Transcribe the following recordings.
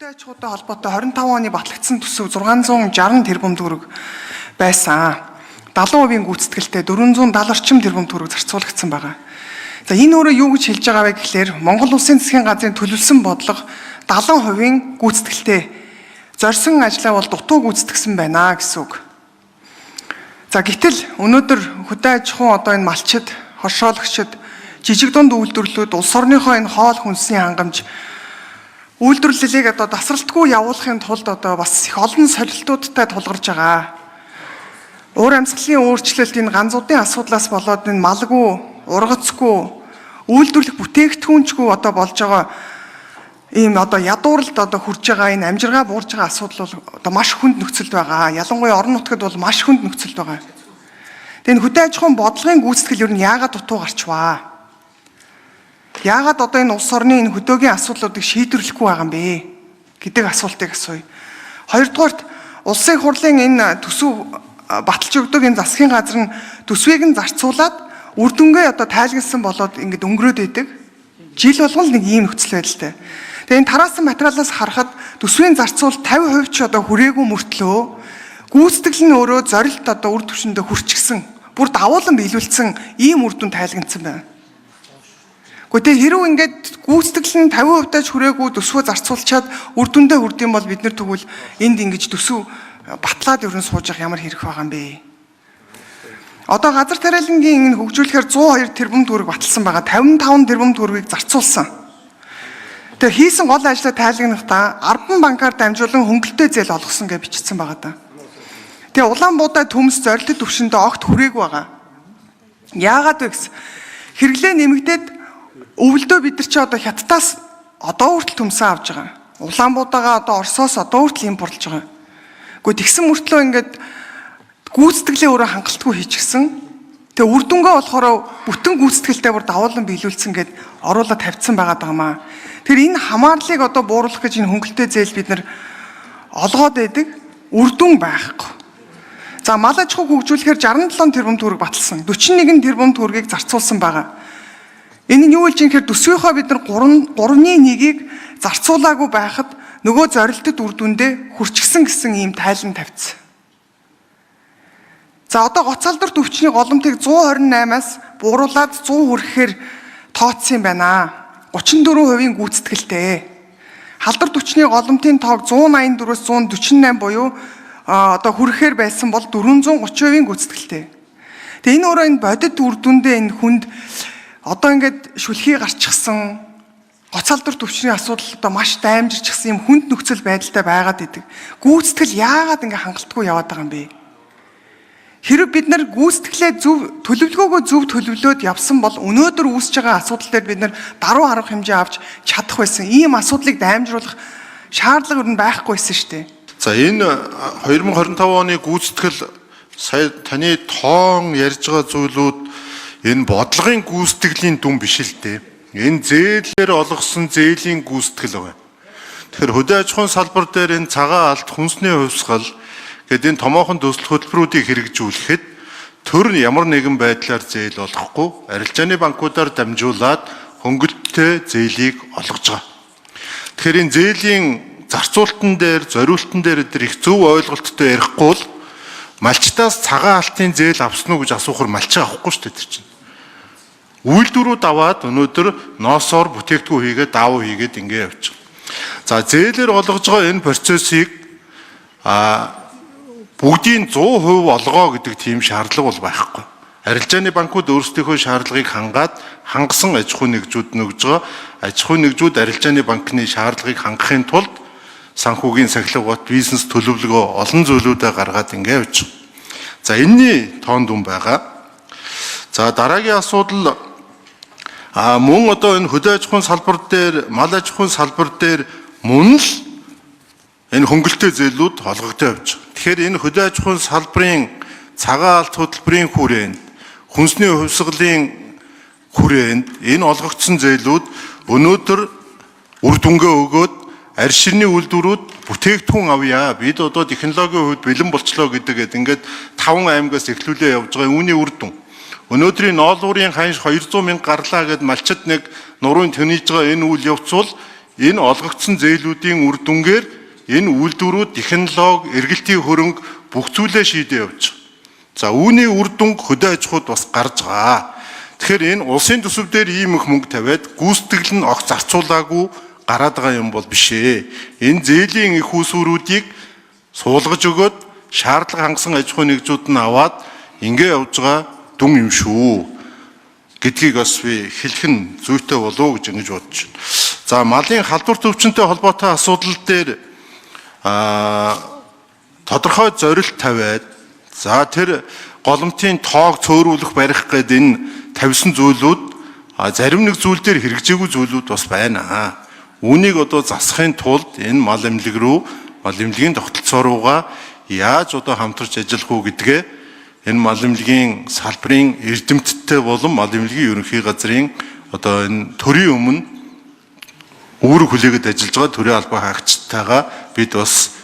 Хөдөө аж ахуйтай холбоотой 25 оны батлагдсан төсөв 660 тэрбум төгрөг байсан. 70% гүйцэтгэлтэй 470 орчим тэрбум төгрөг зарцуулагдсан байгаа. За, энэ өөрөө юу гэж хэлж байгаа вэ гэхлээр Монгол Улсын засгийн газрын төлөвлөсөн бодлого 70% гүйцэтгэлтэй зорьсон ажлаа бол дутуу гүйцэтгсэн байна гэсэн үг. За, гэтэл өнөөдөр хөдөө аж ахуйн одоо энэ малчид, хоршоологчид, жижиг дунд үйлдвэрлэлүүд улс орныхоо энэ хоол хүнсний хангамж үйлдвэрлэлийг одоо тасралтгүй явуулахын тулд одоо бас их олон сорилтуудтай тулгарч байгаа. Уур амьсгалын өөрчлөлт, энэ ганзуудын асуудлаас болоод энэ малгүй, ургацгүй, үйлдвэрлэх бүтээгдэхүүнчгүй одоо болж байгаа ийм одоо ядууралд одоо хүрж байгаа, энэ амжиргаа буурж байгаа асуудал бол одоо маш хүнд нөхцөлд байгаа. Ялангуяа орон нутгад бол маш хүнд нөхцөлд байгаа. Тэгээ энэ хөдөө аж ахуйн бодлогын гүйцэтгэл ер нь яагаад дутуу гарчваа? Яагаад одоо энэ улс орны энэ хөдөөгийн асуудлуудыг шийдвэрлэхгүй байгаа юм бэ гэдэг асуултыг асууя. Хоёрдугаарт, улсын хурлын энэ төсөв баталж өгдөг энэ засгийн газар нь төсвийг нь зарцуулаад үр дүнгээ одоо тайлгалсан болоод ингээд өнгөрөөд идэг. Жил болгон л нэг ийм нөхцөл байдалтай. Тэгээ энэ тараасан материалаас харахад төсвийн зарцуулалт 50% ч одоо хүрээгүй мөртлөө гүйцэтгэл нь өөрөө зорилт одоо үр түвшиндээ хүрчихсэн. Бүр давуулан биелүүлсэн ийм үр дүн тайлгнацсан байна. Гэхдээ тэг хэрүү ингээд гүйцэтгэл нь 50% тааж хүрээгүй төсвөө зарцуулчаад үр дүндээ хүрдэм бол бид нэр тэгвэл энд ингэж төсөв батлаад ерөн сууж явах ямар хэрэг байгаа юм бэ? Одоо газар тариалангийн энэ хөгжүүлэхээр 102 тэрбум төгрөг баталсан байгаа. 55 тэрбум төгрөгийг зарцуулсан. Тэгээ хийсэн гол ажлаа тайлгнахдаа 10 банкар дамжуулан хөнгөлөлттэй зээл олгосон гэж бичсэн байгаа даа. Тэгээ Улаанбуудаа төмс зорилтод төвшөндөө огт хүрээгүй байгаа. Яагаад вэ гэсэн, хэрэглээ нэмэгдээд өвөлдөө бид нар чи одоо хятадаас одоо хүртэл төмсөн авч байгаа. Улаанбуудагаа одоо Оросоос одоо хүртэл импортлж байгаа. Гэхдээ тэгсэн мөртлөө ингээд гүйцэтгэлээ өөрөө хангалтгүй хийчихсэн. Тэгээ үр дүнгээ болохоор бүтэн гүйцэтгэлтэй бүр давуулан биелүүлсэн гэд оруулаад тавьчихсан байгаа даа маа. Тэр энэ хамаарлыг одоо бууруулах гэж энэ хөнгөлөлттэй зээл бид нар олгоод байдаг. Үр дүн байхгүй. За, мал аж ахуйг хөгжүүлэхээр 67 тэрбум төгрөг баталсан. 41 тэрбум төгрөгийг зарцуулсан байгаа. Энэ нь юу болж юм гэхээр төсвийнхөө бид нар 3 3-ны 1-ийг зарцуулаагүй байхад нөгөө зорилтод үр дүндээ хүрчихсэн гэсэн ийм тайлан тавьчихсан. За, одоо гоц алдарт өвчний голомтыг 128-аас бууруулад 100 хүрэхээр тооцсон юм байна. 34% гүйцэтгэлтэй. Халдвар хүчний голомтын тоог 184-өөс 148 буюу одоо хүрэхээр байсан бол 430% гүйцэтгэлтэй. Тэгээ энэ өөрөө энэ бодит үр дүндээ энэ хүнд одоо ингээд шүлхий гарчихсан, гоц алдар төвчний асуудал одоо маш даймжирчихсан юм хүнд нөхцөл байдалтай байгаад идэг. Гүйцэтгэл яагаад ингээ хангалтгүй яваад байгаа юм бэ? Хэрв бид нар гүйцэтгэлээ зөв, төлөвлөгөөгөө зөв төлөвлөөд явсан бол өнөөдөр үүсэж байгаа асуудал дээр бид нар даруй арга хэмжээ авч чадах байсан. Ийм асуудлыг даймжруулах шаардлага ер нь байхгүй байсан шүү дээ. За, энэ 2025 оны гүйцэтгэл, сая таны тоон ярьж байгаа зүйлүүд энэ бодлогын гүйцэтгэлийн дүн биш л дээ. Энэ зээлээр олгосон зээлийн гүйцэтгэл байна. Тэгэхээр хөдөө аж ахуйн салбар дээр энэ цагаан алт, хүнсний хувьсгал гэдэг энэ томоохон төсөл хөтөлбөрүүдийг хэрэгжүүлэхэд төр нь ямар нэгэн байдлаар зээл олохгүй, арилжааны банкудаар дамжуулаад хөнгөлөлттэй зээлийг олгож байгаа. Тэгэхээр энэ зээлийн зарцуулалтан дээр, зориултан дээр эдгээр их зөв ойлголттой ярихгүй бол малчтаас цагаан алтын зээл авсан уу гэж асуухар малчаа авахгүй шүү дээ тэр чинь. Үйлдвэрүүд аваад өнөөдөр ноосоор бүтээгдэхүүн хийгээд, даавуу хийгээд ингэ явж байгаа. За, зээлээр олгож байгаа энэ процессыг бүгдийн 100% олгоо гэдэг тийм шаардлага бол байхгүй. Арилжааны банкуд өөрсдийнхөө шаардлагыг хангаад хангасан аж ахуйн нэгжүүд нөгж байгаа. Аж ахуйн нэгжүүд арилжааны банкны шаардлагыг хангахын тулд санхүүгийн сахилга бат, бизнес төлөвлөгөө, олон зүйлүүдээ гаргаад ингэ явж байгаа. За, энэний тоон дүн байгаа. За, дараагийн асуудал мөн одоо энэ хөдөө аж ахуйн салбар дээр, мал аж ахуйн салбар дээр мөн л энэ хөнгөлөлттэй зээлүүд олгогдоо явж байгаа. Тэгэхээр энэ хөдөө аж ахуйн салбарын цагаан алт хөтөлбөрийн хүрээнд, хүнсний хувьсгалын хүрээнд энэ олгогдсон зээлүүд өнөөдөр үр дүнгээ өгөөд арь ширний үйлдвэрүүд бүтээгдэхүүн авъя. Бид одоо технологийн хувьд бэлэн болчлоо гэдгээд ингээд 5 аймгаас эхлүүлээ явж байгаа үүний үр дүн. Өнөөдрийн ноолуурын ханш 200 мянга гарлаа гэд малчид нэг нуруунд тэнийж байгаа энэ үйл явц бол Энэ олгогдсон зээлүүдийн үр дүнгээр энэ үйлдвэрүүд, технологи, эргэлтийн хөрөнгө бүх зүйлээ шийдээ явж байгаа. За үүний үр дүнг хөдөө аж ахуйд бас гарч байгаа. Тэгэхээр энэ улсын төсөв дээр ийм их мөнгө тавиад гүйцэтгэл нь огт зарцуулаагүй гараад байгаа юм бол биш ээ. Энэ зээлийн их усүрүүдийг суулгаж өгөөд шаардлага хангасан аж ахуйн нэгжүүд нь аваад ингээ явж байгаа дүн юм шүү гэдгийг бас би хэлэх нь зүйтэй болов уу гэж ингэж бодож байна. За малын халдвар төвчөнтэй холбоотой асуудал дээр тодорхой зорилт тавиад за тэр голомтын тоог цөөрүүлэх барих гээд энэ тавьсан зүйлүүд зарим нэг зүйл дээр хэрэгжээгүй зүйлүүд бас байна. Үүнийг одоо засахын тулд энэ мал эмнэлэг рүү, мал эмнэлгийн тогтолцоо руугаа яаж одоо хамтарч ажиллах уу гэдгээ энэ мал эмнэлгийн салбарын эрдэмтдтэй болон мал эмнэлгийн ерөнхий газрын одоо энэ төрийн өмнө үүрэг хүлээгээд ажиллаж байгаа төрийн албан хаагчтайгаа бид бас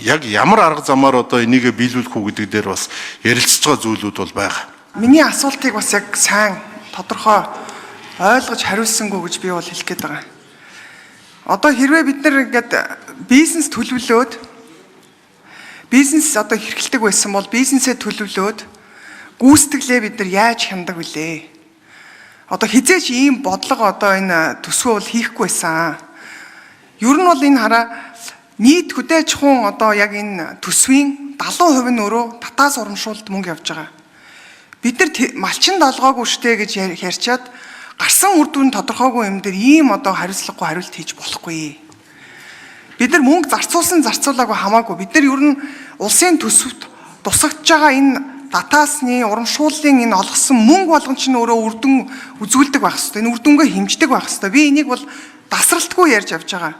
яг ямар арга замаар одоо энийг биелүүлэх үү гэдэг дээр бас ярилцж байгаа зүйлүүд бол байгаа. Миний асуултыг бас яг сайн тодорхой ойлгож хариулсангүй гэж би бол хэлэх гээд байгаа. Одоо хэрвээ бид нар ингээд бизнес төлөвлөөд бизнес одоо хэрэглэдэг байсан бол бизнесээ төлөвлөөд гүйцэтгэлээ бид нар яаж хяндаг вүлээ? Одоо хизээч ийм бодлого одоо энэ төсвөө бол хийхгүй байсан. Ер нь бол энэ хараа нийт хөдөө аж ахуйн одоо яг энэ төсвийн 70% нь өөрөө татаас урамшуулд мөнгө явж байгаа. Бид нар малчин долгоогүй штэ гэж ярьчаад гарсан үр дүн тодорхойгүй юм дээр ийм одоо хариуцлагагүй хариулт хийж болохгүй. Бид нар мөнгө зарцуулсан зарцуулаагүй хамаагүй. Бид нар ер нь улсын төсөвт тусагдж байгаа энэ татаасны урамшууллын энэ олгосон мөнгө болгон чинь өөрөө үр дүн үзүүлдэг байх хэвээр. Энэ үр дүнгээ хэмждэг байх хэвээр. Би энийг бол дасралтгүй ярьж авч байгаа.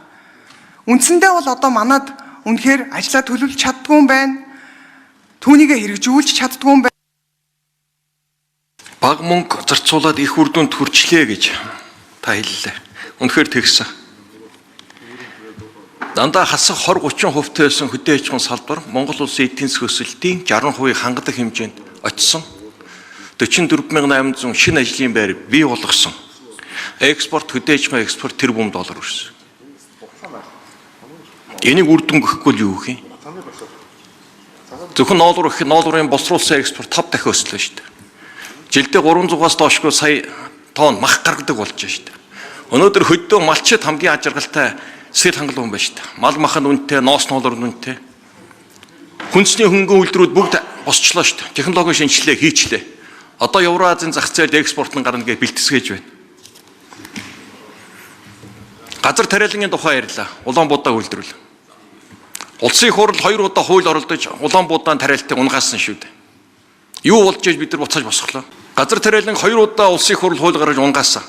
Үндсэндээ бол одоо манад үнэхээр ажлаа төлөвлөж чаддгүй юм байна. Түүнийгээ хэрэгжүүлж чаддгүй юм байна. Баг мөнгө зарцуулаад их үр дүнд хүрчлээ гэж та хэллээ. Үнэхээр тэгсэн. Дандаа хасах 20 30% байсан хөдөө аж ахуйн салбар Монгол улсын эдийн засгийн өсөлтийн 60% хангадаг хэмжээнд очсон. 44,800 шинэ ажлын байр бий болгосон. Экспорт хөдөө аж ахуйн экспорт тэрбум доллар хүрсэн. Энийг үр дүн гэхгүй л юу гэх юм? Зөвхөн ноолуур гэх ноолуурын боловсруулсан экспорт 5 дахин өслөө шүү дээ. Жилдээ 300-аас доошгүй сая тонн мах гаргадаг болж байна шүү дээ. Өнөөдөр хөдөө малчид хамгийн аз жаргалтай сэтгэл хангалуун байна шүү дээ. Мал мах нь үнэтэй, ноос ноолуур нь үнэтэй. Хүнсний хөнгөн үйлдвэрүүд бүгд босчлоо шүү дээ. Технологийн шинжилгээ хийчлээ. Одоо Евразийн зах зээлд экспорт нь гарна гэж бэлтсгээж байна. Газар тариалангийн тухай ярьлаа. Улаанбуудаа үйлдвэрлэл. Улсын их хурл 2 удаа хууль оролдож Улаанбуудаан тариалтыг унгаасан шүү дээ. Юу болж иж бид нар буцааж босхлоо. Газар тариалан 2 удаа улсын их хурл хууль гаргаж унгаасан.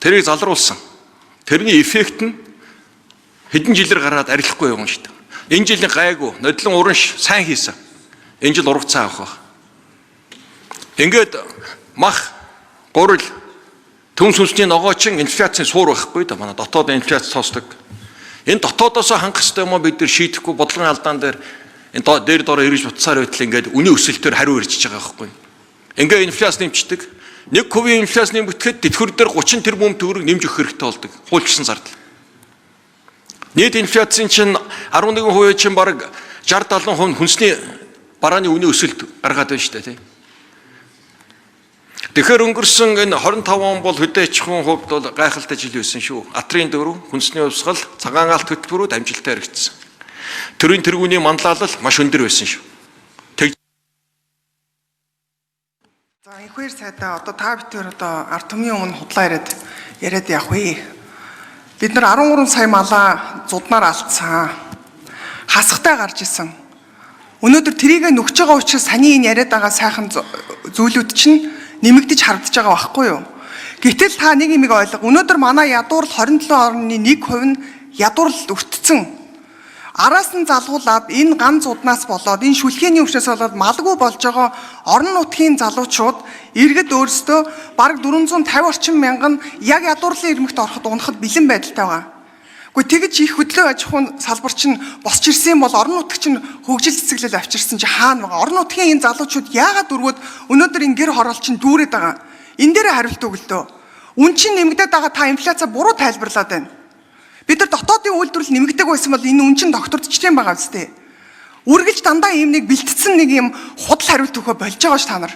Тэрийг залруулсан. Тэрний эффект нь хэдэн жилээр гараад арилахгүй юм шүү дээ. Энэ жилийн гайгүй нодлон уранш сайн хийсэн. Энэ жил ургацаа авах байх. Ингээд мах гурил төмс хүнсний ногоочин инфляцийн суур байхгүй да манай дотоод инфляц тоосдог. Энэ дотоодоос хангах хэрэгтэй юм уу бид нар шийдэхгүй бодлогын алдаан дээр энэ дээр дороо эргэж буцсаар байтал ингээд үнийн өсөлтөөр хариу ирж байгаа байхгүй. Ингээ инфляц нэмчдэг. 1% инфляц нэмэгдэхэд тэтгэвэр дээр 30 тэрбум төгрөг нэмж өгөх хэрэгтэй болдог. Хуульчсан зардал. Нийт инфляцийн чинь 11% чинь бараг 60 70% хүнсний барааны үнийн өсөлт гаргаад байна шүү дээ тий. Тэгэхээр өнгөрсөн энэ 25 он бол хөдөө аж ахуйн хувьд бол гайхалтай жил байсан шүү. Атрын дөрөв, хүнсний хувьсгал, цагаан алт хөтөлбөрүүд амжилттай хэрэгжсэн. Төрийн тэргүүний манлайлал маш өндөр байсан шүү. За энхвэр сайдаа одоо та битээр одоо ард түмний өмнө худлаа яриад явах вэ? Бид нар 13 сая малаа зуднаар алдсан. Хасахтай гарч исэн. Өнөөдөр тэрийгэ нөхж байгаа учраас саний энэ яриад байгаа сайхан зүйлүүд чинь нэмэгдэж харагдаж байгаа байхгүй юу? Гэтэл та нэг юмыг ойлго. Өнөөдөр манай ядуурл 27.1% нь ядуурлалд өртсөн. Араас нь залгуулад энэ ган зуднаас болоод энэ шүлгээний өвчнөөс болоод малгүй болж байгаа орон нутгийн залуучууд иргэд өөрсдөө бараг 450 орчим мянган яг ядуурлын ирмэгт ороход унахад бэлэн байдалтай байгаа. Гэхдээ тэгж их хөдлөө аж ахуйн салбар чинь босч ирсэн бол орон нутг чинь хөгжил цэцэглэл авчирсан чи хаана байгаа? Орон нутгийн энэ залуучууд яагаад өргөөд өнөөдөр энэ гэр хороол чинь дүүрээд байгаа? Энэ дээр хариулт өгөлтөө. Үн чинь нэмэгдээд байгаа, та инфляцаа буруу тайлбарлаад байна. Бид нар дотоодын үйлдвэрлэл нэмэгдэг байсан бол энэ үн чинь тогтвордож юм байгаа үстэй. Үргэлж дандаа ийм нэг бэлтгэсэн нэг юм худал хариулт өгөхө болж байгаа ш та нар.